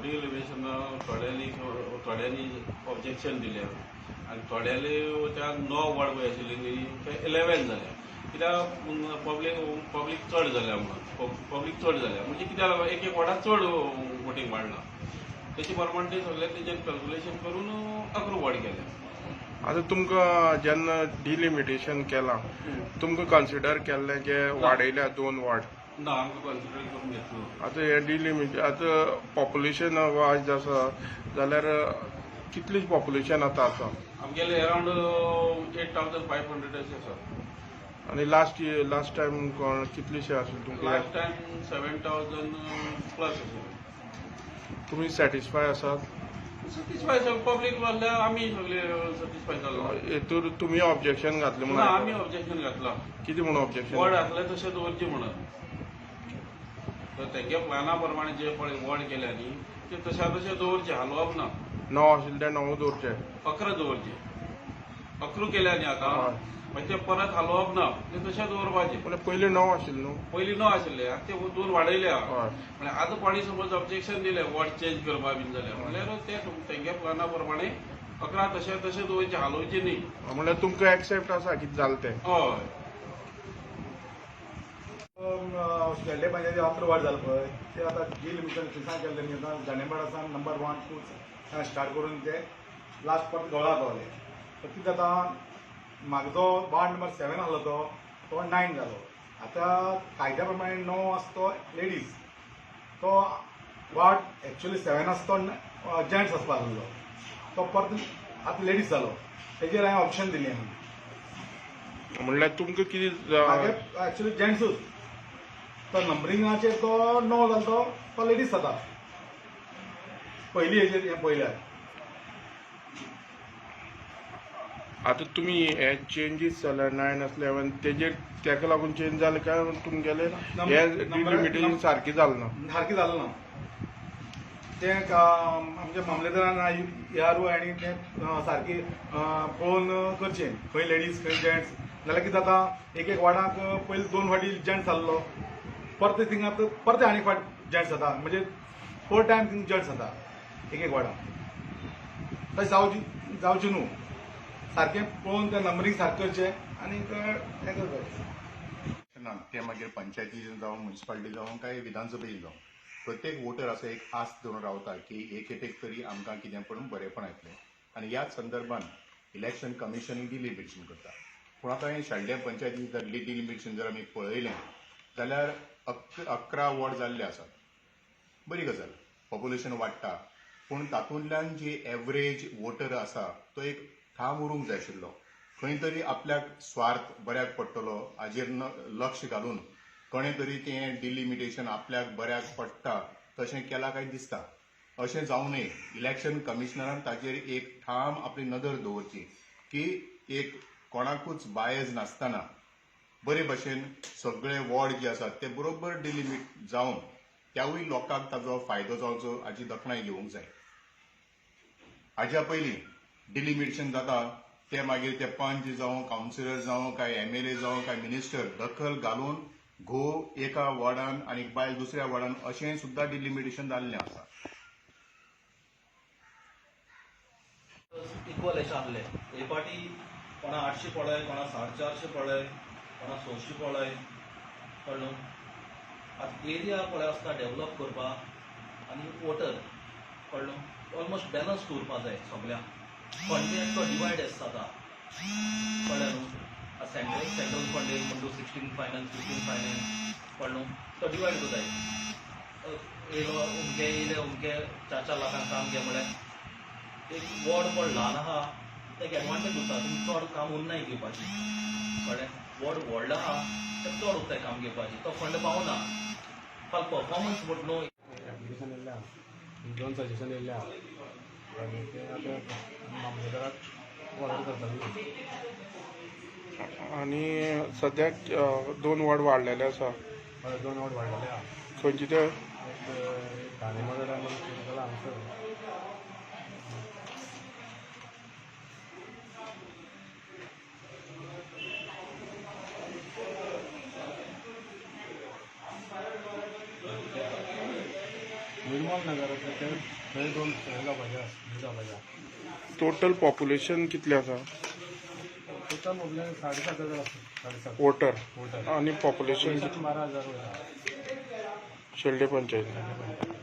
Delimitation थोड्यांनी थोड्यांनी objection दिल्या आनी थोड्यांनी त्या 9 वॉर्ड पळय आशिल्ले न्ही ते 11 जाल्या. कित्याक पब्लीक चड जाल्या म्हणून, पब्लीक चड जाल्या म्हणजे कित्याक एक एक वॉर्डाक चड वोटींग वाडलां, तेचे प्रमाणे ते सगळे तेजेर कॅल्क्युलेशन करून 11 वॉर्ड केल्या. आतां तुमकां जेन्ना डिलिमिटेशन केलां तुमकां कन्सिडर केल्लें जे वाडयल्या 2 वॉर्ड? ना, आमकां कन्सिडर करून घेतलो. आतां हें डिलिमिट आतां पॉप्युलेशन वायज आसा जाल्यार कितली पॉप्युलेशन आतां आसा? आमगेले अरावंड 8500 अशें आसा. आनी लास्ट टायम कोण कितलेशे आशिल्ले तुमकां? लास्ट टायम 7000 प्लस आशिल्ले. तुमी सॅटिस्फाय आसात? सॅटिस्फाय सगळे पब्लीक जाल्यार आमी सगळे सॅटिस्फाय जालो. हेतूर तुमी ऑब्जेक्शन घातलें ना, आमी म्हणून? ऑब्जेक्शन घातलां. कितें म्हणून ऑब्जेक्शन? वॉर्ड आसले तशें दवरचें म्हणून, तर तेंगे प्लॅना प्रमाणे जे पळय वॉर्ड केल्या न्ही ते तशा तशें दवरचें, हालोवप ना. 9 आशिल्ले ते 9 दवरचे, 11 दवरचे, 11 केल्या न्ही आतां, मागीर ते परत हालोवप ना, ते तशें दवरपाचें. म्हणल्यार पयलीं 9 आशिल्ले न्हू? पयलीं 9 आशिल्ले, आतां ते 2 वाडयल्या. म्हणल्यार आतां कोणी समज ऑब्जेक्शन दिलें वॉर्ड चेंज करपा बीन जाल्यार म्हणल्यार ते तेंगे प्लॅना प्रमाणे 11 तशें तशें दवरचें, हालोवचें न्ही. म्हणल्यार तुमकां एक्सेप्ट आसा कितें जालें तें? हय. शेल्डे पंचायती 11 वॉर्ड जालें पळय, ते आतां डिलिमिटेशन थंयसान केल्लें न्ही, आतां दांडेमाड सावन नंबर 1 2 स्टार्ट करून ते लास्ट परत गोळा पावले. तर कितें जाता, म्हाका जो वार्ड नंबर 7 आसलो तो 9 जालो. आतां कायद्या प्रमाणे 9 आसा तो लेडीज, तो वार्ड एक्चुअली 7 आसा तो जेंट्स आसपा आसलो, तो परत आतां लेडीज जालो. तेजेर हांवें ऑप्शन दिलें. म्हणल्यार तुमकां कितें? एक्चुअली जेंट्सूच, तो नंबरिंगाचेर तो 9 जालो तो लेडीज जाता पयली हेजेर हें पळयल्यार. आतां तुमी हे चेंजीस जाल्या 9 आसले तेजेर तेका लागून चेंज जालें काय तुमगेलें हे डिलिमिटेशन सारकें जालें ना? सारकें जालें ना तें. आमच्या मामलेदारान ARO आनी तें सारकें पळोवन करचें, खंय लेडीज खंय जेंट्स. जाल्यार कितें जाता, एक एक वार्डाक पयलीं 2 फावटी जेंट्स जाल्लो, परते थिंगा परते आनी फावट जेंट्स जाता, म्हणजे 4 टायम थिंग जेंट्स जाता एक एक वार्डाक. तशें जावचें न्हू, सारकें पळोवन तें नंबरींग सारकें करचें आनी हें करपाचें ना. ते मागीर पंचायती जावं, म्युनिसिपालिटी जावं काय विधानसभेची जावं, प्रत्येक वोटर असो एक आस धरून रावता की एक खेपेक तरी आमकां कितें पडून बरेंपण येतलें. आनी ह्याच संदर्भान इलेक्शन कमिशन डिलिमिटेशन करता. पूण आतां हें शेल्डें पंचायती जर डिलिमिटेशन जर आमी पळयलें जाल्यार 11 वॉर्ड जाल्ले आसात. बरी गजाल, पॉप्युलेशन वाडटा, पूण तातूंतल्यान जी एवरेज वोटर आसा तो एक ठाम उरूंक जाय आशिल्लो. खंय तरी आपल्याक स्वार्थ बऱ्याक पडटलो हाजेर लक्ष घालून कोणें तरी तें डिलिमिटेशन आपल्याक बऱ्याक पडटा तशें केलां काय दिसता. अशें जावं नये. इलेक्शन कमिशनरान ताजेर एक ठाम आपली नदर दवरची की एक कोणाकूच बायज नासतना बरे भशेन सगळे वॉर्ड जे आसात ते बरोबर डिलिमीट जावन त्यावूय लोकांक ताजो फायदो जावचो हाची दखणाय घेवंक जाय. हाज्या पयलीं डिलिमिटेशन जाता ते मागीर ते पंच जावं, कावन्सिलर जावं, काय MLA जावं, काय मिनिस्टर दखल घालून घोव एका वॉर्डान आनी बायल दुसऱ्या वॉर्डान अशें सुद्दां डिलिमिटेशन जाल्लें आसा. इक्वल अशें आहले. हे पाटी कोणा 800 पळय, कोणा 450 पळय, कोणा 600 पळय, कळ्ळें न्हू. आतां एरिया पळय आसता डेवलप करपाक आनी वोटर, कळ्ळें न्हू, ऑलमोस्ट बॅलन्स दवरपा जाय सगळ्यांक. फंड तो डिवायड आसता आतां, कळ्ळें न्हू. आतां सेंट्रल फंड येयलें म्हणटू 16 फायनान्स 15 फायनान्स, कळ्ळें न्हू, तो डिवायड करताय. येयलो अमके येयले अमके 4-4 लाखांक काम घे म्हळ्यार एक वॉर्ड पण ल्हान आहा तेका एडवांटेज उरता, तुमी चड काम उरनाय घेवपाची, कळ्ळें. वॉर्ड व्हडलो आहा तेका चड उरताय काम घेवपाची, तो फंड पावना. फाल्यां परफॉर्मन्स म्हण न्हू. एप्लिकेशन येयल्लें आहा, 2 सजेशन येयल्लें आहा आनी तें आतां मामलेदाराक फॉरवर्ड करतले. आनी सद्याक 2 वॉर्ड वाडलेले आसा. हय, 2 वॉर्ड वाडलेले आहा. खंयचे ते? एक दांडेमाड आनी हांगसर. कमल नगर आसा ते थंय दोन हे जावपाचे आसा, हे जावपाचे आसा. टोटल पॉप्युलेशन कितलें आसा? टोटल म्हटल्यार 7500 आसा, 7.5 वोटर वोटर. आनी पॉप्युलेशन? 12,000 वयता. शेल्डे पंचायत.